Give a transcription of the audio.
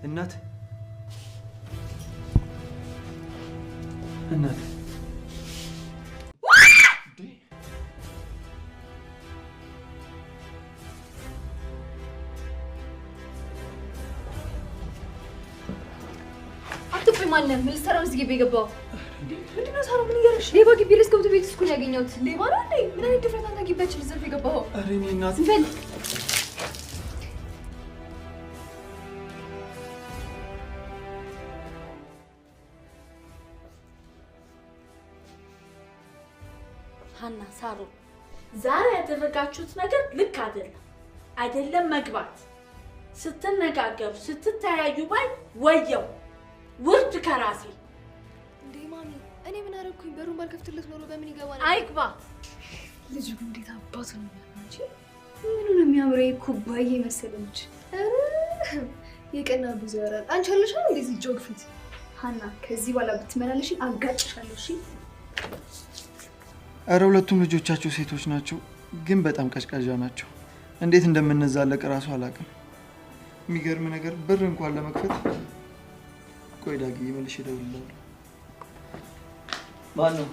እናት እናት አትቆይ ማነህ? ምን ልትሰራ ነው እዚህ ግቢ የገባው? ምንድን ነው ሳሮ፣ ምን እያደረግሽ? ሌባ ግቢ ድረስ ገብቶ ቤት ውስጥ እኮ ነው ያገኘሁት። ሌባ ነው እንዴ? ምን አይነት ድፍረት አንተ ግቢያችን ልትዘርፍ የገባኸው? ኧረ እኔ እናት ዝም በል። ሀና ሳሮ፣ ዛሬ ያደረጋችሁት ነገር ልክ አይደለም። አይደለም መግባት ስትነጋገሩ ስትተያዩ ባይ ወየው ውርድ ከራሴ። እንዴ ማሚ፣ እኔ ምን አደረግኩኝ? በሩን ባልከፍትለት ኖሮ በምን ይገባ ነበር? አይግባ። ልጁ ግን እንዴት አባቱ ነው የሚያምረው እንጂ ምኑ ነው የሚያምረው? ይሄ ኩባዬ መሰለ ልጅ። ኧረ የቀና ብዙ ያወራል። አንቺ አለሽ አይደል እንደዚህ ጆግ ፊት። ሀና ከዚህ በኋላ ብትመላለሽ አጋጭሻለሁ። እሺ ኧረ ሁለቱም ልጆቻቸው ሴቶች ናቸው፣ ግን በጣም ቀዥቃዣ ናቸው። እንዴት እንደምንዛለቅ እራሱ አላውቅም። የሚገርም ነገር ብር እንኳን ለመክፈት ቆይ ዳግዬ መልሼ እደውልልሃለሁ። ማን ነው?